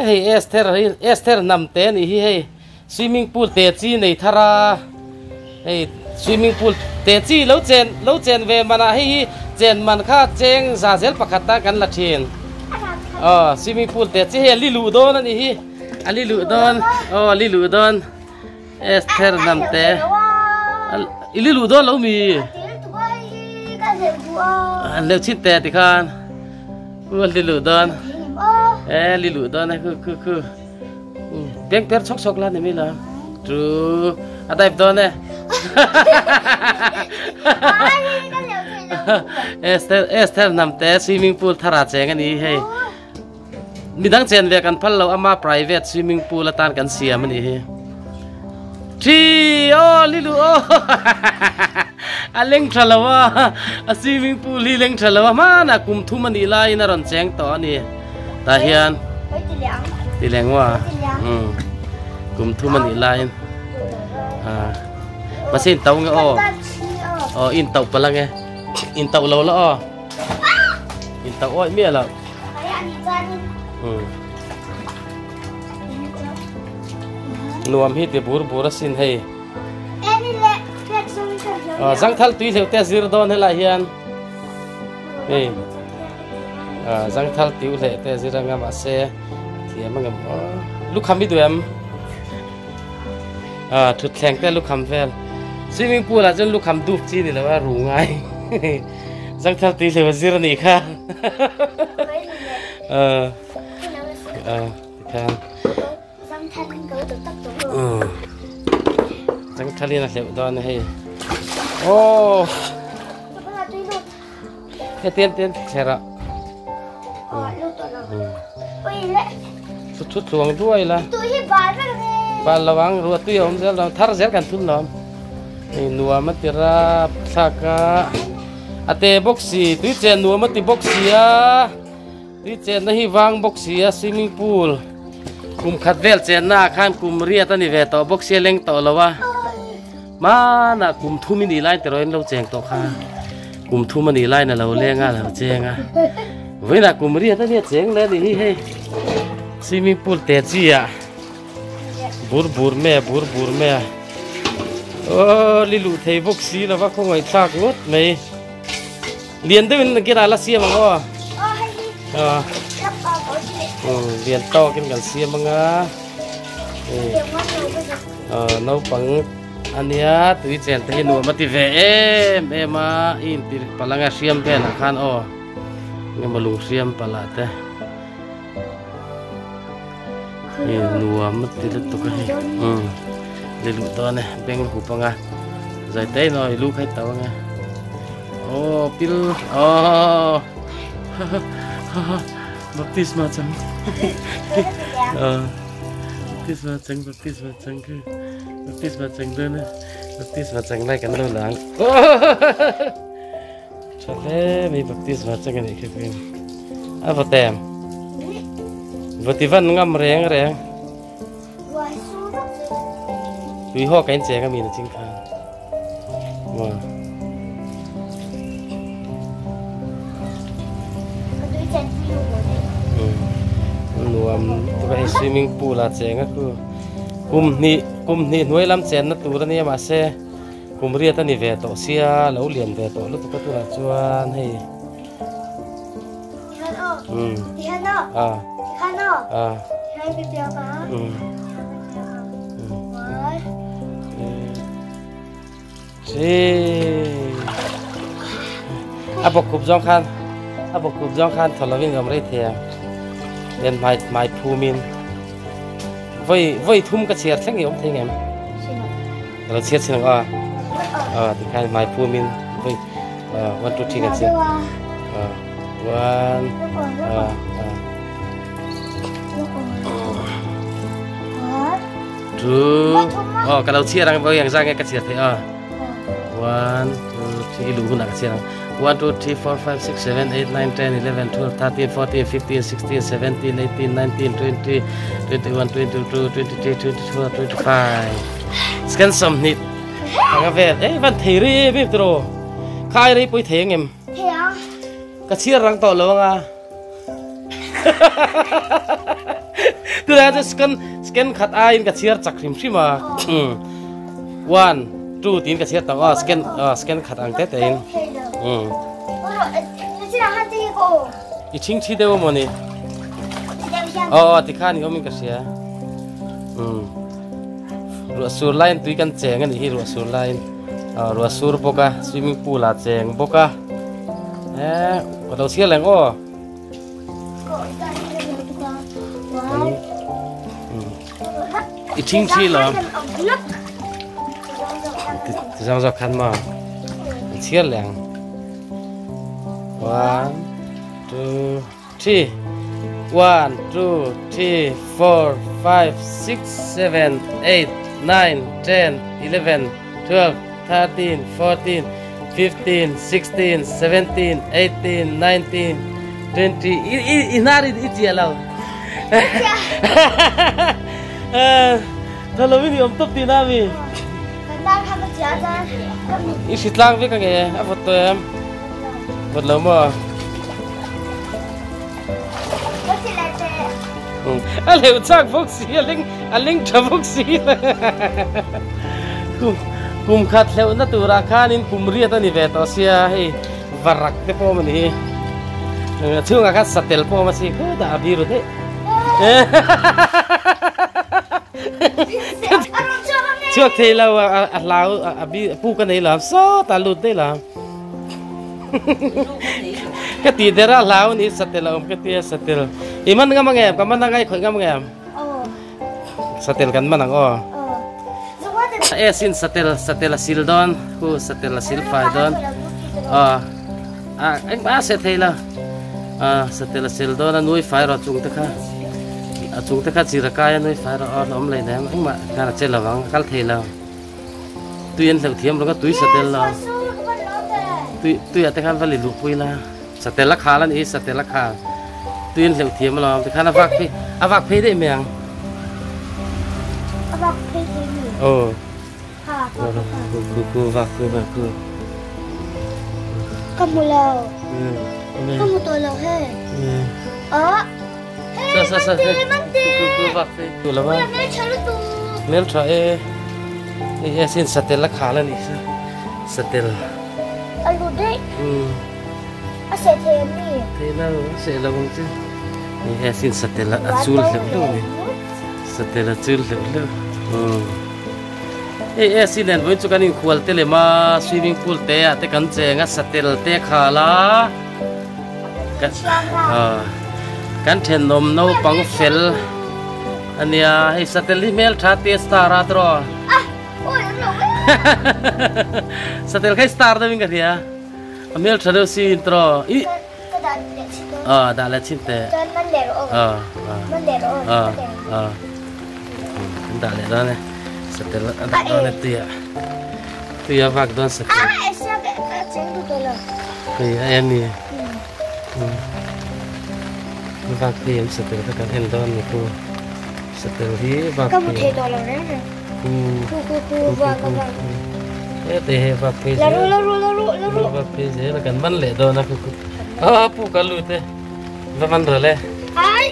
Hei Esther hi Esther hnam te anih hi hei swimming pool te chi nei thar a hei swimming pool te chi lo chen lo chen ve manah hei hi chen man kha cheng za zel pakhat tan kan la thin aw swimming pool te chi hei a li luh dawn anih hi a li luh dawn aw a li luh dawn Esther hnam te i li luh dawn lo mi an leu chhin te tikhan khu a li luh dawn e li luh dawn e khu khu khu beng per chhawk chhawk la ni mi la chu a dive dawn e Esther Esther hnam te swimming pool thara cheng ani hei Midang chen ve kan phal lo ama private swimming pool atan kan siam anih hi. Thi aw lilu aw a leng tha lo a a swimming pool hi leng tha lo a hmanah kum thum anih laiin a rawn cheng tawh a ni tah hian ti leng wa kum thum anih laiin a mahse in to nge aw aw in to palh ange in to lo la aw in to awih miah lo. Nuam hi ti bur bur asin hei. Zangthal tui hleuh te a zir dawn helai hian. Hei. Zangthal tiu hleh te a zir anga mahse thiam angem aw. Lukham i duh em? Thutthleng te lukham vel. Swimming pool ah chuan lukham dup chi ni lo a ru ngai. Zangthal tui hleuh a zir a nih kha. Tikhan. Zangthalin a hleuh dawn a hei. Oh. He tian tian thler a. Thu thu tluang duai la. Bal lo ang ruah tui a awm zel lo thar zel kan thun lo. Hei nuam a ti rap thlak a a te bawk si tui chen nuam a ti bawk si a tui chenna hi vang bawk si a swimming pool kum khat vel chenna ah khan kum riat a ni ve tawh bawk sia leng tawh lo a hmanah kum thum i nih lai tiraw in lo cheng tawh kha kum thum a nih laiin a lo leng a a lo cheng a vawiinah kum riat a nia cheng leh a nih hi hei swimming pool te chi ah. Bur bur mai a bur bur mai a aw li luh thei bawk si lova khawngaih thlak ngawt mai lian deuh in gira la siam ang aw lian tawk in kan siam ang a naupang ania tui chen te hi nuam a ti ve em em a i intir palh anga hriam velah khan aw engemaw lung hriam palh ah te. Hei nuam a ti lutuk a hei umm ni luh dawn e beng hup anga zai te in aw i lu kha i tauh anga aw pil aw baptisma chang aw baptisma chang baptisma chang khi baptisma chang dawn e baptisma chang lai kan lo lang Tha hle mai baptisma chang anih khi pawhin a va tem va ti van ngam reng reng tui haw ka in cheng a mi na ching kha maw nuam tu hei swimming pool a cheng a khu kum hnih kum hnih hnuai lam chen na tur ania mahse Kum riat a ni ve tawh sia, lo lian ve tawh lutuk a tunah chuan hei. Umm. A. A. Umm. Chi. A bawk khup zawng khan a bawk khup zawng khan thaw lovin ka awm rei thei a. Then hmai hmai phumin vawi vawi thum ka chhiar thleng i awm thei ngem. Ka lo chhiar chin ang aw. Aw tikhan hmai phum in voi 1 2 3 kan chhiar. 1 2 Aw ka lo chhiar ang voi ang zang nge ka chhiar thei aw. 1 2 3 i luh hunah ka chhiar ang. 1 2 3 4 5 6 7 8 9 10 11 12 13 14 15 16 17 18 19 20 21 22 23 24 25 scan 20 anga vel ei van thei ri em em tiraw khai rei pawh i thei ang em ka chhiar rang tawh lo anga. Tunah chuan second second khat aiin ka chhiar chak hrim hrim a. One, two tiin ka chhiar tawh a, second second khat ang te tein. I chhing thi deuh amaw ni? Aw aw tikhan i awmin ka hria. Ruah sur laiin tui kan cheng a nih hi ruah sur laiin. Ruah sur bawk a, swimming pool ah cheng bawk a. Eh, ka lo chhiar leng aw. I thing thi lo. Ti zang zawk khan ma. I chhiar leng. One, two, three. One, two, three, four, five, six, seven, eight, nine, ten, 11, 12, 13, 14, 15, 16, 17, 18, 19, 20. I i i hnar i i chiah lo. Tha lo in i awm tawp tihna ami? I hri tlang vek ange a vawt tawh em? Vawt lo maw? A leu chak bawk si a ling a ling tha bawk si kum kum khat hleuhna turah khanin kum riat a ni ve tawh sia hei varak te pawh a ni hi a chhungah khan satel pawh a awm a si khutah a biru daih chhuak thei lo a hlau a bi puk a nei lo sawtah a lut daih lo. Ka tih der a hlau ni satel a awm ka tia satel i man ngam ang em ka man angai khawih ngam ang em satel kan man ang aw e sin satel satel a sil dawn khu satel a sil fai dawn a a eng a se thei la a satel a sil dawn a nui fai rawh chung te kha a chung te kha chira kai a nui fai rawh aw awm lei nem engmah khan a che lovang a kal thei lo. Tui an hleuh thiam lo ka tui satel lo. Tui tui ah te khan va li luh pui la. Satel a khal a ni hi satel a khal. Tui an hleuh thiam alawm tikhan a vak phei a vak phei daih mai ang. A vak phei thei mi. Aw. Ha ha ha. Ku ku ku vak ku vak ku. Ka hmu lo. Ka hmu tawh lo he. Aw. Sa sa sa man te ku ku vak phei tu lo va. Hmel tha lutuk. Hmel tha e. Hei hi asin satel a khal a nih chu. Satel. A lu daih. A seh thei em mi? Thei lo, a seh lo ang chu. Hei hi asin satel a chul hleuh hleuh a ni. Satel a chul hleuh hleuh. Hei AC nen vawiin chu kan inkhual te lem a, swimming pool te ah te kan cheng a, satel te a khal a. Kan thenawm naupang fel a nia, hei satel hi hmeltha te star a tiraw? Satel kha hi star deuh in ka hria, a hmeltha deuh si in tiraw? Ih dah leh chin teh. Kan dah leh dawn e, satel a dah dawn e tuiah. Tui a vak dawn satel. Hei a en ni. Vak phei em satel kha kan en dawn ni khu. Satel hi vak phei. Ka mu thei tawh lo reng reng. Khu khu khu vak a vak. He te he vak phei zel. Laru laru laru laru. Vak phei zel a kan man leh dawn a khu khu. A pu ka lut e. Va man rawh le. Ai.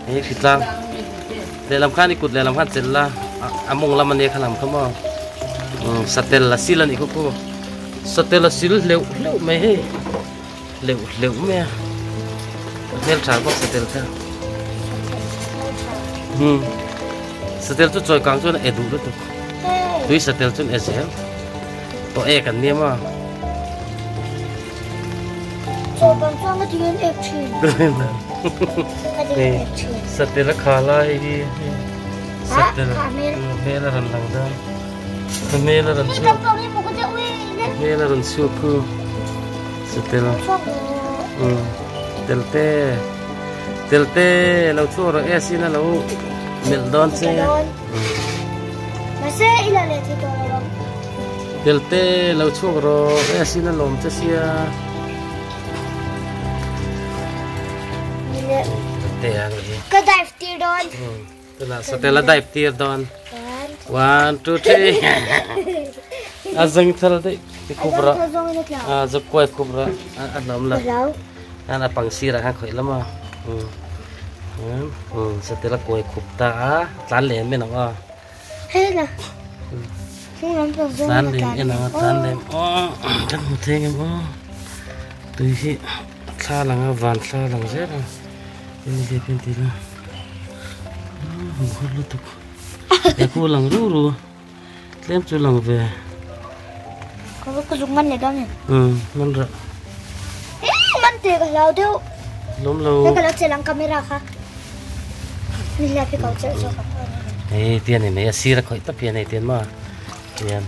Hei hritlang. Lehlam khan i kut lehlam khan chelh la, a mawng lam a nia kha lam kha maw. Satel a sil a nih khaw khu. Satel a sil hleuh hleuh mai hei. Hleuh hleuh mai a. A hmel tha bawk satel kha. Satel chu chawi kang chuan a e duh lutuk. Tui satel chuan e zel. Tawh ek an nia maw. Chaw kang chuan ka tih an ek thin. Ka tih an ek thin. Satel a kha lai hi satel hmel a rawn lang dawn. Hmel a rawn chhuak. Hmel a rawn chhuak khu. Satel. Tel te. Tel te lo chhuak rawh e sin a lo melh dawn che. Mahse i la leh thei tawh lo ang. Telte lo chhuak rawh e sin a lawm che sia. Telte a nih hi. Ka dive tir dawn. Tunah satel a dive tir dawn. One, two, three. A zeng thal daih ti khup rawh. A zuk kuai khup rawh. A hlawm lo. An a pang sirah khan khawih lam a. Satel a kawi khup ta a tlan lem en ang a hela tlan lem en ang a tlan lem aw kan hmu thei ang em aw tui hi thla lang a van thla lang zel a eng nge pian tih la hmu har lutuk he khu lang ru ru tlem chu lang ve ka zuk man leh dawn em man rah man teh ka hlau deuh lawm lo ka lo chelh ang camera kha ni hlep hi ka lo chelh zawk ang hei tian ni mai a sir a khawih tawp hian hei tian maw tian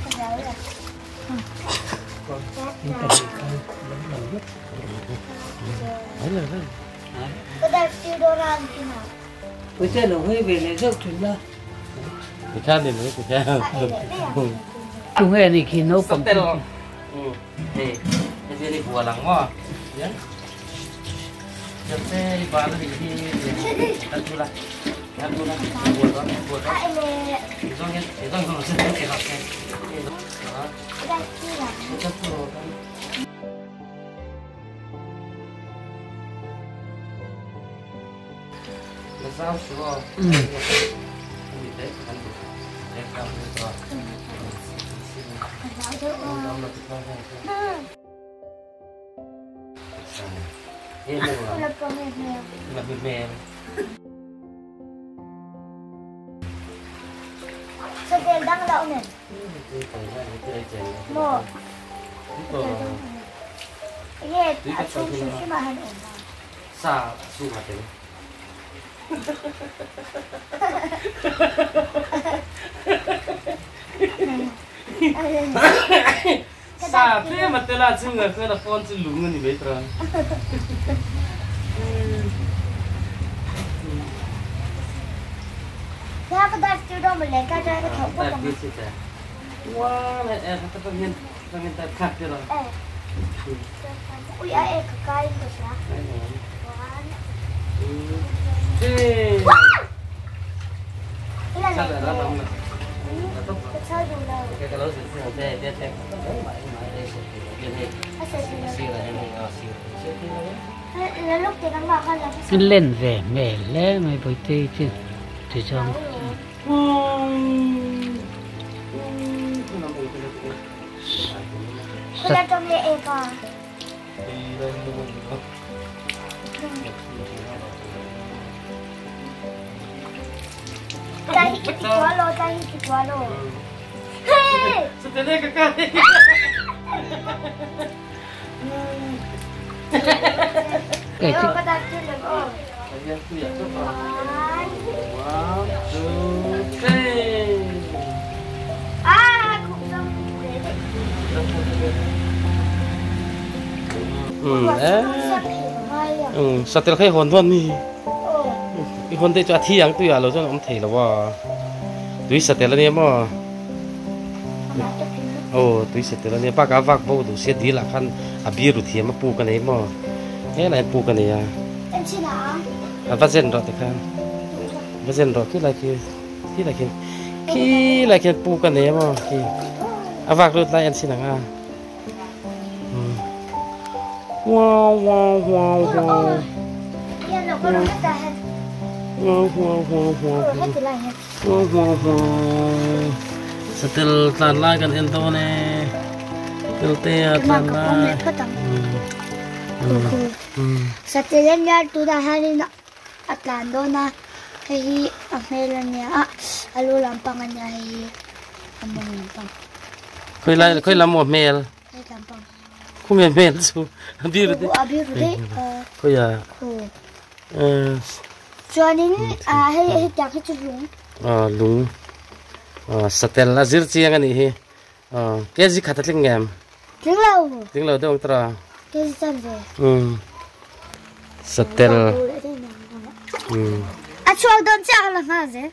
Sa su ma te sa te ma te la chu nga la phone chu lung ani mai tra ya ka da stu do le ka da ka thau pa wa le e ta pa ngin ta ngin ta khat te la ui a e ka kai ko sa 1 2 3 Lên về mẹ lẽ mày bồi tê chứ thì trong Cái satel khai hon thon ni i hon te chu thi ang tu ya lo chuan awm thei lo wa tui satel ania maw oh tui satel ania pa ka vak bo du sia dil ah khan a biru thiam a puk a nei maw helai an puk a nei a a va zen rawh te khan va zen rawh khi lai khi khi lai khian khi lai khian puk a nei a maw khi a vak lut lai an sin ang a wow wow wow wow wow wow wow wow wow wow wow satel tlan lai kan en dawn e tel te a tlan lai satel an yar tunah hianin a tlan dawn a hei hi a hmel ania a a lu lampang ania hei hi a mawng lampang khoi lai khoi lam maw hmel hei lampang khumi a hmel chu a biru te a biru te khoi a chuanin hei hei tiang hi chu lung lung satel a zir chiang ani hi kg khat a tling ngem tling lo tling lo deuh ang tara kg chan ve satel a chuak dawn chiah la hma zel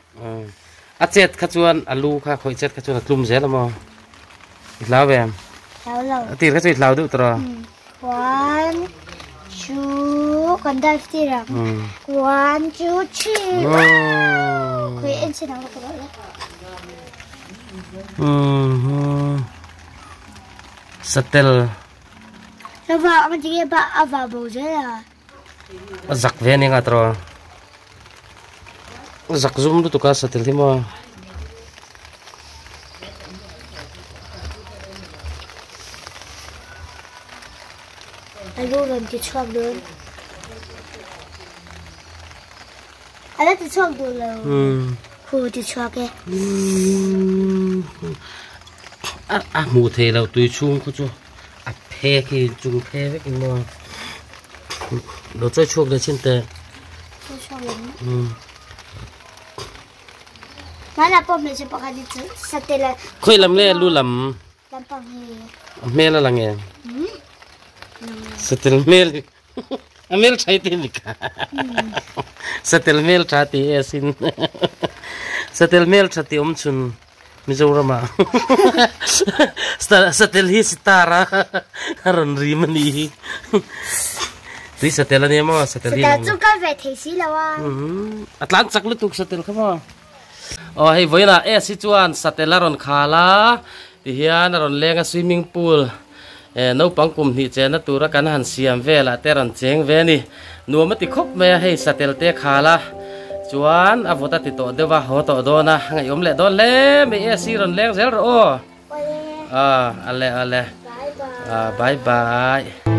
a chet kha chuan a lu kha khawih chet kha chuan a tlum zel a maw i hlau em hlau lo a tir kha chu i hlau deuh tara 1 2 kan dive tir ang 1 2 3 khui en chin ang ka le satel la va ma ti ba a va bo zel a a zak ve ni nga tro Zak zum lutuk a satel hi maw. A lu rawn ti chhuak dawn. A la ti chhuak duh lo. Khu ti chhuak e. A hmuh theih loh tui chhung khu chu a phe khi chung phe vek in maw. Lo chawi chhuak leh chin teh. Chawi chhuak leh maw. Hmanah pawh hmeichhe pakhat hi chu satel a. Khawi lam nge lu lam? Lampang hi. A hmel a lang em? Satel hmel hi. A hmel tha hi ti ni ka. Satel hmel tha ti e sin. Satel hmel tha ti awm chhun. Mizoram ah satel hi sitar a a rawn rim a nih hi tui satel a nia maw satel hi satel chu kal ve thei si lo a a tlan chak lutuk satel kha maw aw hei vawiinah S hi chuan satel a rawn khal a tihian a rawn leng a swimming pool eh naupang kum hnih chenna tura kan han siam velah te rawn cheng ve a ni nuam a ti khawp mai a hei satel te a khal a chuan a vawt a ti tawh deuh a haw tawh dawn a a ngaihawm leh dawn hle mai e sir rawn leng zel rawh aw ah ale ale ah bye bye.